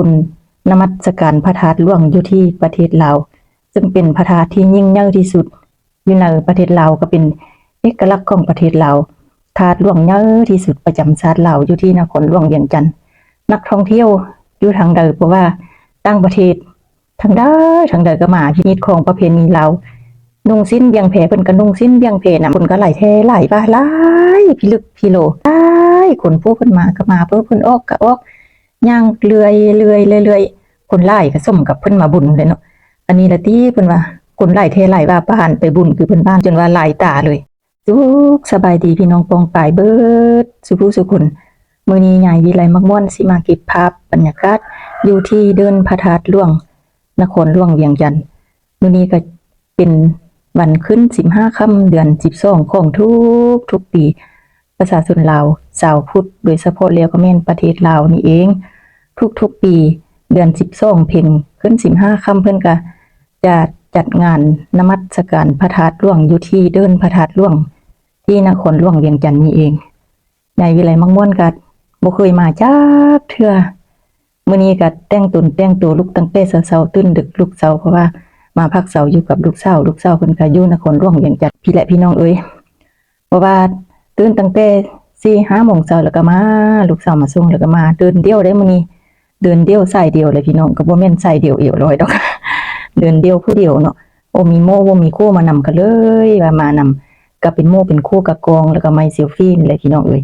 ບຸນນະມັດສະການພະທາດຫຼວງຢູ່ທີ່ປະເທດລາວ ເຊິ່ງເປັນພະທາດທີ່ຍິ່ງໃຫຍ່ທີ່ສຸດຢູ່ໃນປະເທດລາວ ກໍເປັນເອກະລັກຂອງປະເທດລາວ. ທາດຫຼວງໃຫຍ່ທີ່ສຸດປະຈຳຊາດລາວ ຢູ່ທີ່ນະຄອນຫຼວງວຽງຈັນ. ນັກທ່ອງທ່ຽວຢູ່ທາງໃດ ບໍ່ວ່າຕ່າງປະເທດ ທາງໃດ ທາງໃດກໍມາ ຮີດຄອງປະເພນີລາວ. ນຸ່ງສິ້ນບຽງແພ ເພິ່ນກໍນຸ່ງສິ້ນບຽງແພນຳ. ຄົນກໍຫຼາຍແທ້ຫຼາຍວ່າ ຫຼາຍພິລຶກພິໂລ ຫຼາຍຄົນ. ຜູ້ເພິ່ນມາກໍມາ ຜູ້ເພິ່ນອອກກໍອອກ ຍ່າງເລື່ອຍໆ ເລື້ອຍໆ. ຄົນຫຼາຍກໍສົມກັບເພິ່ນມາບຸນແຫຼະເນາະ. ອັນນີ້ລະຕິ ເພິ່ນວ່າຄົນຫຼາຍແທ້ຫຼາຍວ່າ ປານໄປບຸນຄືເພິ່ນບ້ານ ຈົນວ່າຫຼາຍຕາເລີຍ. ສຸກສະບາຍດີພີ່ນ້ອງປ້ອງປາຍເບິດສູ່ຜູ້ສູ່ຄົນ. ມື້ນີ້ຍາຍວິໄລມັກມ່ວນຊິມາເກັບພາບບັນຍາກາດຢູ່ທີ່ເດີ່ນພະທາດຫຼວງ ນະຄອນຫຼວງວຽງຈັນ. ມື້ນີ້ກໍເປັນວັນຂຶ້ນສິບຫ້າຄ່ຳເດືອນສິບສອງຂອງທຸກໆປີ. ປະຊາຊົນລາວຊາວພຸດ ໂດຍສະເພາະແລ້ວກໍແມ່ນປະເທດລາວນີ້ເອງ ທຸກໆປີເດືອນສິບສອງເພັງຂຶ້ນສິບຫ້າຄ່ຳ ເພິ່ນກໍຈະຈັດງານນະມັດສະການພະທາດຫຼວງຢູ່ທີ່ເດີ່ນພະທາດຫຼວງ ທີ່ນະຄອນຫຼວງວຽງຈັນນີ້ເອງ. ຍາຍວິໄລມັກມ່ວນກໍບໍ່ເຄີຍມາຈັກເທື່ອ. ມື້ນີ້ກໍແຕ່ງຕົນແຕ່ງໂຕ ລຸກຕັ້ງແຕ່ເຊົ້າໆ ຕື່ນດຶກລຸກເຊົ້າ ເພາະວ່າມາພັກເຊົາຢູ່ກັບລູກສາວ. ລູກສາວເພິ່ນກໍຢູ່ນະຄອນຫຼວງວຽງຈັນພີ້ແຫຼະພີ່ນ້ອງເອີຍ. ເພາະວ່າຕື່ນຕັ້ງແຕ່ສີ່ຫ້າໂມງເຊົ້າ ແລ້ວກໍມາ ລູກສາວມາສົ່ງ ແລ້ວກໍມາ. ເດີ່ນດຽວເດ້ມື້ນີ້ ເດີ່ນດຽວສາຍດຽວເລີຍພີ່ນ້ອງ. ກໍບໍ່ແມ່ນສາຍດຽວເອວລອຍດອກ ເດີ່ນດຽວຜູ້ດຽວເນາະ. ບໍ່ມີໝູ່ບໍ່ມີຄູ່ມານຳ ກໍເລີຍວ່າມານຳ ກໍເປັນໝູ່ເປັນຄູ່ກັບກອງ ແລ້ວກໍໄມເຊວຟີນີ້ແຫຼະພີ່ນ້ອງເອີຍ.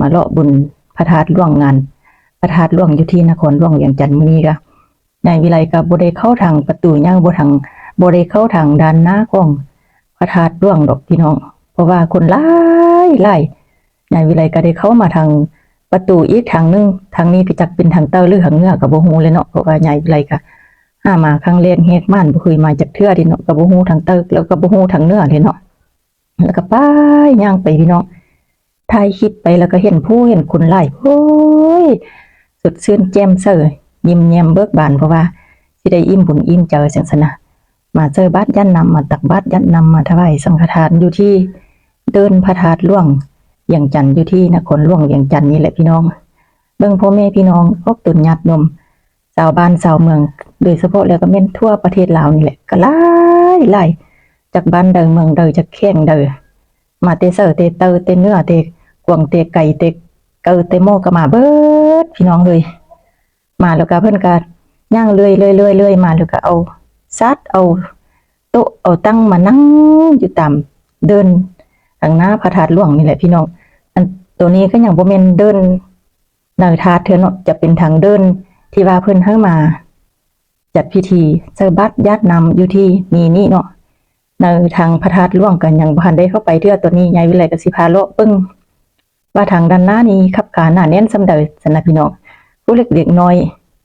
ມາເລາະບຸນພະທາດຫຼວງ ງານພະທາດຫຼວງຢູ່ທີ່ນະຄອນຫຼວງວຽງຈັນ. ມື້ນີ້ກໍ ຍາຍວິໄລກໍບໍ່ໄດ້ເຂົ້າທາງປະຕູຫຍັງ ບໍ່ທາງ ບໍ່ໄດ້ເຂົ້າທາງດ້ານໜ້າຂອງພະທາດຫຼວງດອກພີ່ນ້ອງ ເພາະວ່າຄົນຫຼາຍໆ. ຍາຍວິໄລກໍໄດ້ເຂົ້າມາທາງປະຕູອີກທາງໜຶ່ງ. ທາງນີ້ກໍຈັກເປັນທາງໃຕ້ ຫຼື ທາງເໜືອກໍບໍ່ຮູ້ແຫຼະເນາະ ເພາະວ່າຍາຍວິໄລກໍຫາມາຄັ້ງແລກແຫກໝານ ບໍ່ເຄີຍມາຈັກເທື່ອເດເນາະ. ກໍບໍ່ຮູ້ທາງໃຕ້ ແລ້ວກໍບໍ່ຮູ້ທາງເໜືອເດເນາະ. ແລ້ວກໍໄປ ຍ່າງໄປພີ່ນ້ອງ ຖ່າຍຄລິບໄປ ແລ້ວກໍເຫັນຜູ້ເຫັນຄົນຫຼາຍ ໂອ້ຍ ສົດຊື່ນແຈ່ມໃສ ຍິ້ມແຍ້ມເບີກບານ ເພາະວ່າຊິໄດ້ອີ່ມບຸນອີ່ມໃຈຈັ່ງຊັ້ນນະ. ມາໃສ່ບາດຢາດນ້ຳ ມາຕັກບາດຢາດນ້ຳ ມາຖວາຍສັງຄະທານຢູ່ທີ່ເດີ່ນພະທາດຫຼວງວຽງຈັນ ຢູ່ທີ່ນະຄອນຫຼວງວຽງຈັນນີ້ແຫຼະພີ່ນ້ອງ. ເບິ່ງພໍ່ແມ່ພີ່ນ້ອງ ອອກຕົນຍາດໂຍມ ຊາວບ້ານຊາວເມືອງ ໂດຍສະເພາະແລ້ວກໍແມ່ນທົ່ວປະເທດລາວນີ້ແຫຼະ ກໍຫຼາຍໆ ຈາກບ້ານໃດເມືອງໃດ ຈາກແຂວງໃດ ມາແຕ່ໃສ ແຕ່ໃຕ້ແຕ່ເໜືອ ແຕ່ກວ້າງແຕ່ໄກ ແຕ່ເກີແຕ່ໝໍກໍມາເບິດພີ່ນ້ອງເອີຍ. ມາແລ້ວກໍເພິ່ນກໍຍ່າງເລື່ອຍໆໆໆມາ ແລ້ວກໍເອົາສາດ ເອົາໂຕະ ເອົາຕັ່ງມານັ່ງຢູ່ຕາມເດີ່ນທາງໜ້າພະທາດຫຼວງນີ້ແຫຼະພີ່ນ້ອງ. ອັນໂຕນີ້ກໍຍັງບໍ່ແມ່ນເດີ່ນ ໃນທາດເທື່ອເນາະ ຈະເປັນທາງເດີ່ນທີ່ວ່າເພິ່ນໃຫ້ມາຈັດພິທີໃສ່ບາດຢາດນ້ຳຢູ່ທີ່ນີ້ນີ້ເນາະ. ໃນທາງພະທາດຫຼວງກໍຍັງບໍ່ທັນໄດ້ເຂົ້າໄປເທື່ອ. ຕອນນີ້ຍາຍວິໄລກໍຊິພາເລາະເບິ່ງວ່າທາງດ້ານໜ້ານີ້ຄັບຄາໜາແໜ້ນສ່ຳໃດຊັ້ນນະພີ່ນ້ອງ. ຜູ້ເລັກເດັກນ້ອຍ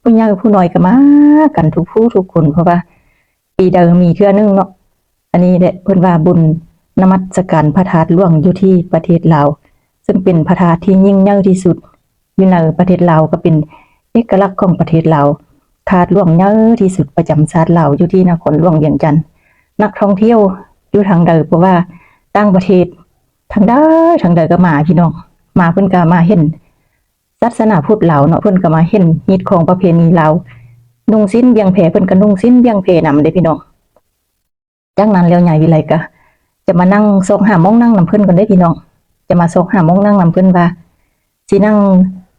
ຜູ້ໃຫຍ່ຜູ້ນ້ອຍກໍມາກັນທຸກຜູ້ທຸກຄົນ ເພາະວ່າ ປີໃດມີເທື່ອໜຶ່ງເນາະ. ອັນນີ້ແຫຼະເພິ່ນວ່າບຸນນະມັດສະການພະທາດຫຼວງຢູ່ທີ່ປະເທດລາວ ເຊິ່ງເປັນພະທາດທີ່ຍິ່ງໃຫຍ່ທີ່ສຸດຢູ່ໃນປະເທດລາວ ກໍເປັນເອກະລັກຂອງປະເທດລາວ. ທາດຫຼວງໃຫຍ່ທີ່ສຸດປະຈຳຊາດລາວ ຢູ່ທີ່ນະຄອນຫຼວງວຽງຈັນ. ນັກທ່ອງທ່ຽວຢູ່ທາງໃດ ບໍ່ວ່າຕ່າງປະເທດ ທາງໃດ ທາງໃດກໍມາພີ່ນ້ອງ. ມາເພິ່ນກໍມາເຫັນ ສາສະໜາພຸດລາວເນາະ ເພິ່ນກໍມາເຫັນຮີດຄອງປະເພນີລາວ. ນຸ່ງສິ້ນບຽງແພ ເພິ່ນກໍນຸ່ງສິ້ນບຽງແພນຳເດ້ພີ່ນ້ອງ. ຈາກນັ້ນແລ້ວຍາຍວິໄລກໍຈະມານັ່ງຊອກຫາໝ່ອງນັ່ງນຳເພິ່ນກ່ອນເດ້ພີ່ນ້ອງ. ຈະມາຊອກຫາໝ່ອງນັ່ງນຳເພິ່ນວ່າ ຊິນັ່ງ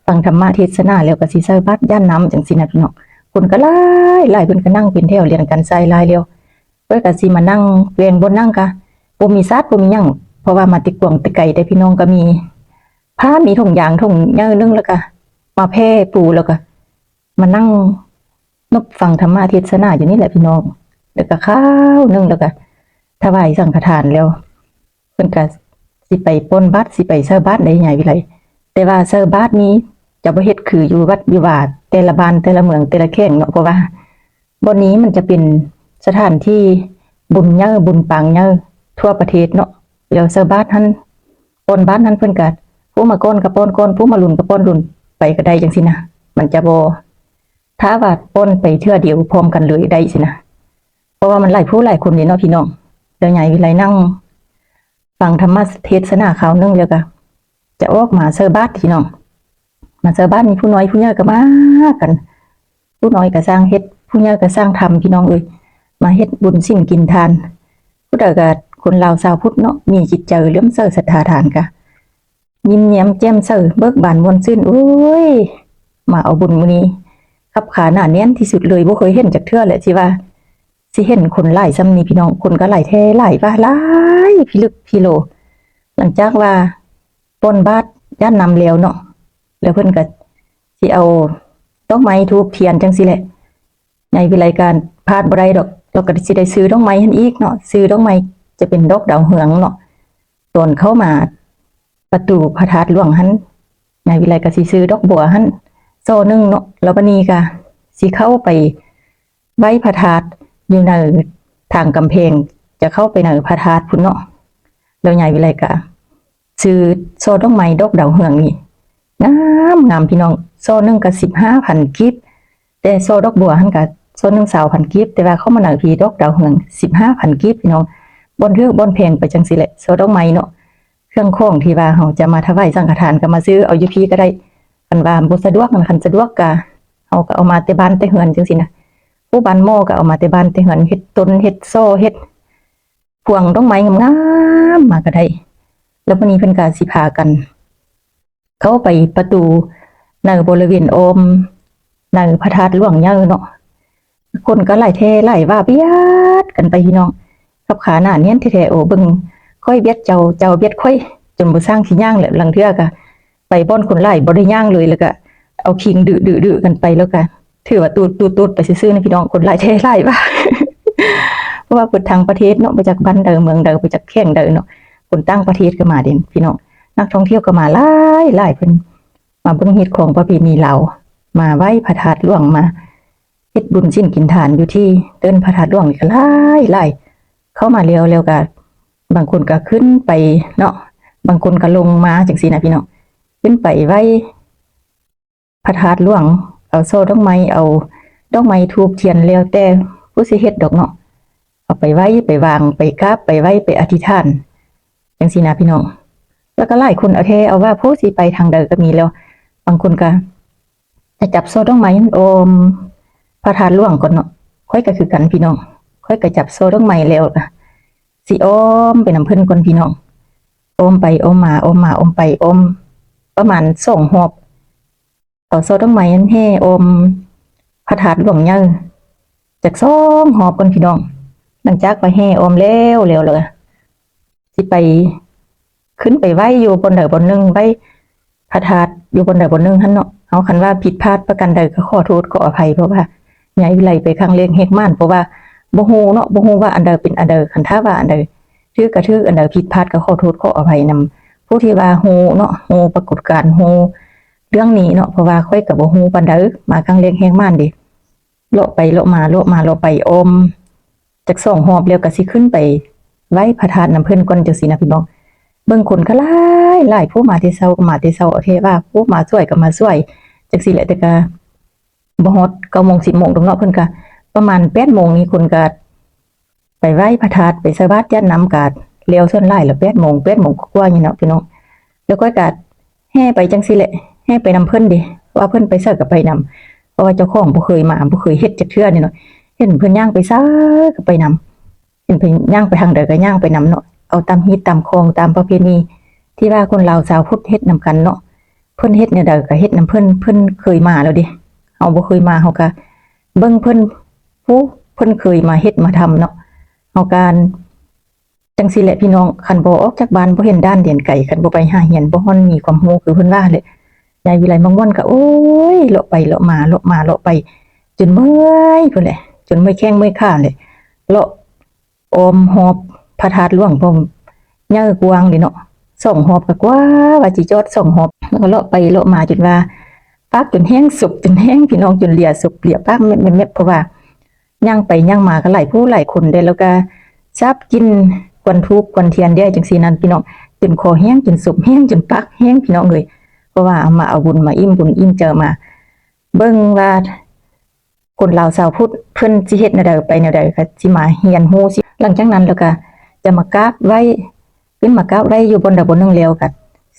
ຟັງທຳມະເທດສະໜາ ແລ້ວກໍຊິໃສ່ບາດຢາດນ້ຳຈັ່ງຊີ້ນະພີ່ນ້ອງ. ຄົນກໍຫຼາຍໆ ເພິ່ນກໍນັ່ງເປັນແຖວລຽນກັນໃສ່ຫຼາຍແລ້ວ. ຂ້ອຍກໍຊິມານັ່ງແວ່ງບ່ອນນັ່ງ ກະບໍ່ມີສາດບໍ່ມີຫຍັງ ເພາະວ່າມາແຕ່ກວາງແຕ່ໄກ ແຕ່ພີ່ນ້ອງກໍມີ ຜ້າ ມີຖົງຢາງຖົງໃຫຍ່ໜຶ່ງ ແລ້ວກະມາແຜ່ປູ ແລ້ວກະມານັ່ງນົບຟັງທຳມະເທດສະໜາຢູ່ນີ້ແຫຼະພີ່ນ້ອງ. ແລ້ວກະຄາວໜຶ່ງ ແລ້ວກະຖວາຍສັງຄະທານແລ້ວ ເພິ່ນກະຊິໄປປ້ອນບາດ ຊິໄປໃສ່ບາດໃດຍາຍວິໄລ. ແຕ່ວ່າໃສ່ບາດນີ້ຈະບໍ່ເຮັດຄືຢູ່ວັດຢູ່ວາ ແຕ່ລະບ້ານແຕ່ລະເມືອງແຕ່ລະແຂວງເນາະ ເພາະວ່າ ບ່ອນນີ້ມັນຈະເປັນສະຖານທີ່ບຸນໃຫຍ່ ບຸນປາງໃຫຍ່ທົ່ວປະເທດເນາະ. ແລ້ວໃສ່ບາດຫັ້ນ ກ່ອນບາດຫັ້ນເພິ່ນກະ ຜູ້ມາກ່ອນກະປ້ອນກ່ອນ ຜູ້ມາລຸນກະປ້ອນລຸນ ໄປກະໄດ້ຈັ່ງຊີ້ນະ. ມັນຈະບໍ່ ຖ້າວ່າປ້ອນໄປເທື່ອດຽວພ້ອມກັນເລີຍໄດ້ຊີ້ນະ ເພາະວ່າມັນຫຼາຍຜູ້ຫຼາຍຄົນເດ້ເນາະພີ່ນ້ອງ. ແລ້ວຍາຍວິໄລນັ່ງຟັງທຳມະເທດສະໜາຄາວໜຶ່ງ ແລ້ວກະຈະອອກມາໃສ່ບາດພີ່ນ້ອງ. ມາໃສ່ບາດ ມີຜູ້ນ້ອຍຜູ້ໃຫຍ່ກະມາກັນ ຜູ້ນ້ອຍກໍຊ່າງເຮັດ ຜູ້ໃຫຍ່ກໍຊ່າງທຳ ພີ່ນ້ອງເອີຍ ມາເຮັດບຸນສິນກິນທານ. ຜູ້ໃດກໍຄົນລາວຊາວພຸດເນາະ ມີຈິດໃຈເຫຼື້ອມໃສສັດທາທານ ກໍຍິ້ມແຍ້ມແຈ່ມໃສເບີກບານມ່ວນຊື່ນ. ໂອ້ຍ ມາເອົາບຸນມື້ນີ້ ຄັບຂາໜາແໜ້ນທີ່ສຸດເລີຍ ບໍ່ເຄີຍເຫັນຈັກເທື່ອແຫຼະ ທີ່ວ່າ ຊິເຫັນຄົນຫຼາຍສ່ຳນີ້ ພີ່ນ້ອງ. ຄົນກໍຫຼາຍແທ້ຫຼາຍວ່າ ຫຼາຍພິລຶກພິໂລ. ຫຼັງຈາກວ່າປ້ອນບາດຢາດນ້ຳແລ້ວເນາະ ແລ້ວເພິ່ນກໍຊິເອົາດອກໄມ້ທູບທຽນຈັ່ງຊີ້ແຫຼະ. ຍາຍວິໄລກໍພາດບໍ່ໄດ້ດອກ ລາວກໍຊິໄດ້ຊື້ດອກໄມ້ຫັ້ນອີກເນາະ ຊື້ດອກໄມ້ຈະເປັນດອກດາວເຮືອງເນາະ. ຕອນເຂົ້າມາປະຕູພະທາດຫຼວງຫັ້ນ ຍາຍວິໄລກໍຊິຊື້ດອກບົວຫັ້ນ ສໍ່ໜຶ່ງເນາະ. ແລ້ວບາດນີ້ກໍຊິເຂົ້າໄປໄຫວ້ພະທາດຢູ່ໃນທາງກຳແພງ ຈະເຂົ້າໄປໃນພະທາດພຸ້ນເນາະ. ແລ້ວຍາຍວິໄລກໍຊື້ສໍ່ດອກໄມ້ດອກດາວເຮືອງນີ້ ງາມໆ ພີ່ນ້ອງ. ສໍ່ໜຶ່ງກໍສິບຫ້າພັນກີບ ແຕ່ສໍ່ດອກບົວຫັ້ນກໍສໍ່ໜຶ່ງຊາວພັນກີບ ແຕ່ວ່າເຂົ້າມາໃນພີ້ດອກດາວເຮືອງສິບຫ້າພັນກີບ ພີ່ນ້ອງ. ບ່ອນຖືກບ່ອນແພງໄປຈັ່ງຊີ້ແຫຼະ ສໍ່ດອກໄມ້ເນາະ. ເຄື່ອງຂອງທີ່ວ່າເຮົາຈະມາຖະຫວາຍສັງຄະທານກໍມາຊື້ເອົາຢູ່ພີ້ກໍໄດ້ ຄັນວ່າບໍ່ສະດວກ. ຄັນສະດວກກໍເຮົາກໍເອົາມາແຕ່ບ້ານແຕ່ເຮືອນຈັ່ງຊີ້ນະ ຜູ້ບ້ານໝໍ້ກໍເອົາມາແຕ່ບ້ານແຕ່ເຮືອນ ເຮັດຕົ້ນເຮັດສໍ່ເຮັດພວງດອກໄມ້ງາມໆມາກໍໄດ້. ແລ້ວບາດນີ້ເພິ່ນກໍຊິພາກັນ ເຂົ້າໄປປະຕູໃນບໍລິເວນອ້ອມໃນພະທາດຫຼວງໃຫຍ່ເນາະ. ຄົນກໍຫຼາຍແທ້ຫຼາຍວ່າ ບຽດກັນໄປ ພີ່ນ້ອງ ຄັບຂາໜາແໜ້ນແທ້ໆ. ໂອ້ ເບິ່ງຂ້ອຍບຽດເຈົ້າ ເຈົ້າບຽດຂ້ອຍ ຈົນບໍ່ຊ່າງຊິຍ່າງແລ້ວ. ລາງເທື່ອກໍໄປບ່ອນຄົນຫຼາຍບໍ່ໄດ້ຍ່າງເລີຍ ແລ້ວກໍເອົາຄີງດື້ໆກັນໄປ ແລ້ວກໍຖືວ່າຕູດໆໆໄປຊື່ໆນະ ພີ່ນ້ອງ. ຄົນຫຼາຍແທ້ຫຼາຍວ່າ ເພາະວ່າເບິດທັງປະເທດເນາະ ບໍ່ຈັກບ້ານໃດເມືອງໃດ ບໍ່ຈັກແຂວງໃດເນາະ ຄົນຕ່າງປະເທດກໍມາເດ້ ພີ່ນ້ອງ. ນັກທ່ອງທ່ຽວກໍມາຫຼາຍໆ ເພິ່ນມາເບິ່ງຮີດຄອງປະເພນີລາວ ມາໄຫວ້ພະທາດຫຼວງ ມາເຮັດບຸນສິນກິນທານຢູ່ທີ່ເຕີນພະທາດຫຼວງນີ້ກໍຫຼາຍໆ. ເຂົ້າມາແລ້ວ ແລ້ວກໍບາງຄົນກໍຂຶ້ນໄປເນາະ ບາງຄົນກໍລົງມາຈັ່ງຊີ້ນະ ພີ່ນ້ອງ. ຂຶ້ນໄປໄຫວ້ ພະທາດຫຼວງ ເອົາສໍ່ດອກໄມ້ ເອົາດອກໄມ້ທູບທຽນ ແລ້ວແຕ່ຜູ້ຊິເຮັດດອກເນາະ ເອົາໄປໄຫວ້ ໄປວາງ ໄປກາບ ໄປໄຫວ້ ໄປອະທິຖານຈັ່ງຊີ້ນະ ພີ່ນ້ອງ. ແລ້ວກໍຫຼາຍຄົນເອົາແທ້ເອົາວ່າ ຜູ້ຊິໄປທາງໃດກໍມີແລ້ວ. ບາງຄົນກໍຈະຈັບສໍ່ດອກໄມ້ຫັ້ນອ້ອມພະທາດຫຼວງກ່ອນເນາະ. ຂ້ອຍກໍຄືກັນ ພີ່ນ້ອງ ຂ້ອຍກໍຈັບສໍ່ດອກໄມ້ແລ້ວກໍຊິອ້ອມໄປນຳເພິ່ນກ່ອນ ພີ່ນ້ອງ. ອ້ອມໄປອ້ອມມາ ອ້ອມມາອ້ອມໄປ ອ້ອມປະມານສອງຮອບ ເອົາສໍ່ດອກໄມ້ຫັ້ນແຫ່ອ້ອມພະທາດຫຼວງໃຫຍ່ຈັກສອງຮອບກ່ອນ ພີ່ນ້ອງ. ຫຼັງຈາກວ່າແຫ່ອ້ອມແລ້ວ ແລ້ວລະຊິໄປ ຂຶ້ນໄປໄຫວ້ຢູ່ບ່ອນໃດບ່ອນໜຶ່ງ ໄຫວ້ພະທາດຢູ່ບ່ອນໃດບ່ອນໜຶ່ງຫັ້ນເນາະ. ເຮົາຄັນວ່າຜິດພາດປະການໃດກໍຂໍໂທດຂໍອະໄພ ເພາະວ່າຍາຍວິໄລໄປຄັ້ງແລກແຫກໝານ ເພາະວ່າບໍ່ຮູ້ເນາະ ບໍ່ຮູ້ວ່າອັນໃດເປັນອັນໃດ. ຄັນຖ້າວ່າອັນໃດຖືກກໍຖືກ ອັນໃດຜິດພາດກໍຂໍໂທດຂໍອະໄພນຳຜູ້ທີ່ວ່າຮູ້ເນາະ ຮູ້ປາກົດການ ຮູ້ເລື່ອງນີ້ເນາະ ເພາະວ່າຂ້ອຍກໍບໍ່ຮູ້ປານໃດ ມາຄັ້ງແລກແຫກໝານເດ. ເລາະໄປເລາະມາ ເລາະມາເລາະໄປ ອ້ອມຈັກສອງຮອບ ແລ້ວກໍຊິຂຶ້ນໄປໄຫວ້ພະທາດນຳເພິ່ນກ່ອນ ຈັ່ງຊີ້ນະ ພີ່ນ້ອງ. ເບິ່ງຄົນກໍຫຼາຍໆ ຜູ້ມາແຕ່ເຊົ້າກໍມາແຕ່ເຊົ້າ ເອົາແທ້ວ່າ ຜູ້ມາສວຍກໍມາສວຍ ຈັ່ງຊີ້ແຫຼະ. ແຕ່ກໍບໍ່ຮອດເກົ້າໂມງສິບໂມງດອກເນາະ ເພິ່ນກໍປະມານແປດໂມງນີ້ ຄົນກໍໄປໄຫວ້ພະທາດ ໄປໃສ່ບາດຢາດນ້ຳ ກໍແລ້ວສ່ວນຫຼາຍແລ້ວ ແປດໂມງ ແປດໂມງກວ່າໆນີ້ເນາະ ພີ່ນ້ອງ. ແລ້ວຂ້ອຍກໍແຫ່ໄປຈັ່ງຊີ້ແຫຼະ ແຫ່ໄປນຳເພິ່ນເດ ວ່າເພິ່ນໄປໃສກໍໄປນຳ ເພາະວ່າເຈົ້າຂອງບໍ່ເຄີຍມາ ບໍ່ເຄີຍເຮັດຈັກເທື່ອນີ້ເນາະ. ເຫັນເພິ່ນຍ່າງໄປໃສກໍໄປນຳ ເຫັນເພິ່ນຍ່າງໄປທາງໃດກໍຍ່າງໄປນຳເນາະ. ເອົາຕາມຮີດຕາມຄອງ ຕາມປະເພນີທີ່ວ່າຄົນລາວຊາວພຸດເຮັດນຳກັນເນາະ. ເພິ່ນເຮັດແນວໃດກໍເຮັດນຳເພິ່ນ ເພິ່ນເຄີຍມາແລ້ວເດ. ເຮົາບໍ່ເຄີຍມາ ເຮົາກໍເບິ່ງເພິ່ນ ຜູ້ເພິ່ນເຄີຍມາເຮັດມາທຳເນາະ. ເຮົາການ ຈັ່ງຊີ້ແຫຼະ ພີ່ນ້ອງ ຄັນບໍ່ອອກຈາກບ້ານ ບໍ່ເຫັນດ່ານແດນໄກ ຄັນບໍ່ໄປຫາຮຽນ ບໍ່ຮ່ອນມີຄວາມຮູ້ ຄືເພິ່ນວ່າແຫຼະ. ຍາຍວິໄລມາມ່ວນກໍ ໂອ້ຍ ເລາະໄປເລາະມາ ເລາະມາເລາະໄປ ຈົນເມື່ອຍພຸ້ນແຫຼະ ຈົນເມື່ອຍແຂ້ງເມື່ອຍຂາແຫຼະ ເລາະອ້ອມຮອບພະທາດຫຼວງ ເພາະໃຫຍ່ກວ້າງເດເນາະ ສອງຮອບກໍກວ່າວ່າຊິຈອດສອງຮອບ ແລ້ວກໍເລາະໄປເລາະມາຈົນວ່າປາກຈົນແຫ້ງ ສົບຈົນແຫ້ງ ພີ່ນ້ອງ ຈົນເຫຼຍສົບເຫຼຍປາກແມັບໆ ເພາະວ່າ ຍ່າງໄປຍ່າງມາກໍຫຼາຍຜູ້ຫຼາຍຄົນເດ້ ແລ້ວກໍສາບກິ່ນຄວັນທູບຄວັນທຽນເດ້ ຈັ່ງຊີ້ນັ້ນ ພີ່ນ້ອງ ຈົນຄໍແຫ້ງ ຈົນສົບແຫ້ງ ຈົນປາກແຫ້ງ ພີ່ນ້ອງເອີຍ. ເພາະວ່າມາເອົາບຸນ ມາອີ່ມບຸນອີ່ມໃຈ ມາເບິ່ງວ່າຄົນລາວຊາວພຸດເພິ່ນຊິເຮັດແນວໃດ ໄປແນວໃດ ກໍຊິມາຮຽນຮູ້. ຫຼັງຈາກນັ້ນແລ້ວກໍຈະມາກາບໄຫວ້ ຂຶ້ນມາກາບໄຫວ້ຢູ່ບ່ອນໃດບ່ອນໜຶ່ງແລ້ວ ກໍ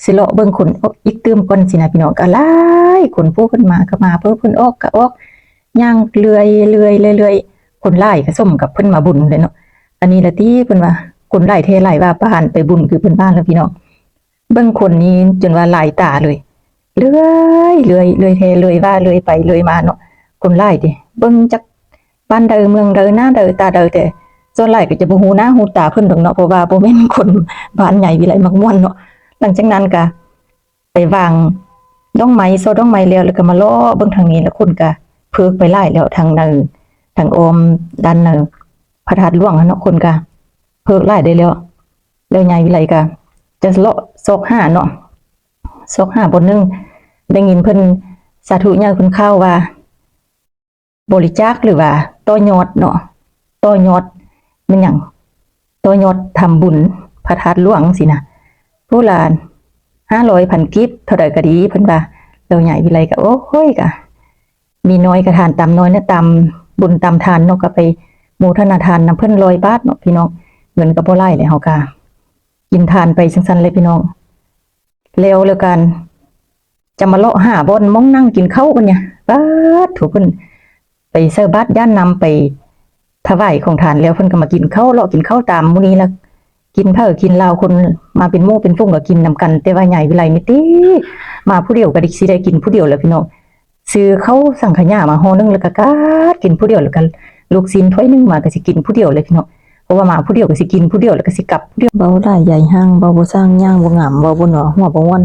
ຊິເລາະເບິ່ງຄົນອີກຕື່ມກ່ອນຊີ້ນະ ພີ່ນ້ອງ. ກໍຫຼາຍຄົນ ຜູ້ເພິ່ນມາກໍມາ ຜູ້ເພິ່ນອອກກໍອອກ ຍ່າງເລື່ອຍໆ ເລື້ອຍໆ ຄົນຫຼາຍກະສົມກັບເພິ່ນມາບຸນແຫຼະເນາະ. ອັນນີ້ລະຕິ ເພິ່ນວ່າ ຄົນຫຼາຍແທ້ຫຼາຍວ່າ ປານໄປບຸນຄືເພິ່ນວ່າລະພີ່ນ້ອງ. ເບິ່ງຄົນນີ້ຈົນວ່າຫຼາຍຕາເລີຍ ເລື່ອຍໆ ເລື່ອຍແທ້ເລື່ອຍວ່າ ເລື່ອຍໄປເລື່ອຍມາເນາະ. ຄົນຫຼາຍເດ ເບິ່ງຈັກບ້ານໃດເມືອງໃດໜ້າໃດຕາໃດ ແຕ່ສ່ວນຫຼາຍກະຈະບໍ່ຮູ້ໜ້າຮູ້ຕາເພິ່ນດອກເນາະ ເພາະວ່າບໍ່ແມ່ນຄົນບ້ານໃຫຍ່ວິໄລມັກມ່ວນເນາະ. ຫຼັງຈາກນັ້ນກະ ໄປວາງດອກໄມ້ ຊໍດອກໄມ້ແລ້ວ ແລ້ວກະມາເລາະເບິ່ງທາງນີ້ ແລ້ວຄົນກະເພີກໄປຫຼາຍແລ້ວ ທາງໃນ ທາງອ້ອມດ້ານໃນພະທາດຫຼວງຫັ້ນເນາະ ຄົນກະເພີກຫຼາຍໄດ້ແລ້ວ. ແລ້ວຍາຍວິໄລກະຈະເລາະຊອກຫາເນາະ ຊອກຫາບ່ອນໜຶ່ງ ໄດ້ຍິນເພິ່ນສາທຸຍາວເພິ່ນຂ່າວວ່າ ບໍລິຈາກ ຫຼືວ່າຕໍ່ຍອດເນາະ ຕໍ່ຍອດແມ່ນຫຍັງ ຕໍ່ຍອດທຳບຸນພະທາດຫຼວງຊີ້ນະ ຜູ້ລະຫ້າຮ້ອຍ ພັນກີບ ເທົ່າໃດກະດີ ເພິ່ນວ່າ. ແລ້ວຍາຍວິໄລກະ ໂອ້ຍ ກະມີນ້ອຍກະທານຕາມນ້ອຍນະ ຕາມບຸນຕາມທານເນາະ ກະໄປໂມທະນາທານນຳເພິ່ນຮ້ອຍບາດເນາະພີ່ນ້ອງ. ເງິນກະບໍ່ຫຼາຍແຫຼະ ເຮົາກະກິນທານໄປຈັ່ງຊັ້ນແຫຼະພີ່ນ້ອງ. ແລ້ວ ແລ້ວກະ ຈະມາເລາະຫາບ່ອນໝ່ອງນັ່ງກິນເຂົ້າບັດນີ້ ປາດໂທ້ ເພິ່ນໄປໃສ່ບາດຢາດນ້ຳ ໄປຖວາຍຂອງທານແລ້ວ ເພິ່ນກະມາກິນເຂົ້າ ເລາະກິນເຂົ້າຕາມໝູ່ນີ້ລະ ກິນເຜີກິນລາວ ຄົນມາເປັນໝູ່ເປັນຝູງກະກິນນຳກັນ. ແຕ່ວ່າຍາຍວິໄລນີ້ຕິ ມາຜູ້ດຽວກະຊິໄດ້ກິນຜູ້ດຽວແຫຼະພີ່ນ້ອງ. ຊື້ເຂົ້າສັງຂະຫຍາມາຫໍ່ໜຶ່ງ ແລ້ວກະກັດກິນຜູ້ດຽວ ແລ້ວກະລູກຊີ້ນຖ້ວຍໜຶ່ງມາກະຊິກິນຜູ້ດຽວແຫຼະພີ່ນ້ອງ. ເພາະວ່າມາຜູ້ດຽວກະຊິກິນຜູ້ດຽວ ແລ້ວກະຊິກັບຜູ້ດຽວ. ເວົ້າຫຼາຍຢາຍຫ່າງ ເວົ້າບໍ່ສ້າງ ຍ່າງບໍ່ງາມ ເວົ້າບໍ່ໜໍ ຫົວບໍ່ມ່ວນ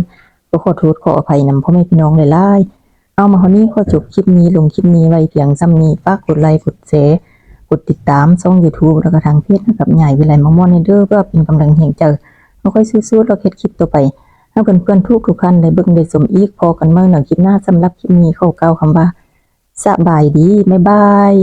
ກໍຂໍໂທດຂໍອະໄພນຳພໍ່ແມ່ພີ່ນ້ອງຫຼາຍໆ. ເອົາ ມາຮອດນີ້ຂໍຈົບຄລິບນີ້ ລົງຄລິບນີ້ໄວ້ພຽງສ່ຳນີ້. ຝາກກົດໄລ ກົດແຊ ກົດຕິດຕາມຊ່ອງຢູທູບ ແລ້ວກະທາງເພຈໃຫ້ກັບຍາຍວິໄລມາມ່ວນແດ່ເດີ ເພື່ອເປັນກຳລັງແຮງໃຈໃຫ້ຂ້ອຍສູ້ໆ ແລ້ວເຮັດຄລິບຕໍ່ໄປ ໃຫ້ເພື່ອນໆທຸກໆທ່ານໄດ້ເບິ່ງໄດ້ຊົມອີກ. ພໍ້ກັນໃໝ່ໃນຄລິບໜ້າ. ສຳລັບຄລິບນີ້ຂໍກ່າວຄຳວ່າ ສະບາຍດີ ບາຍບາຍ.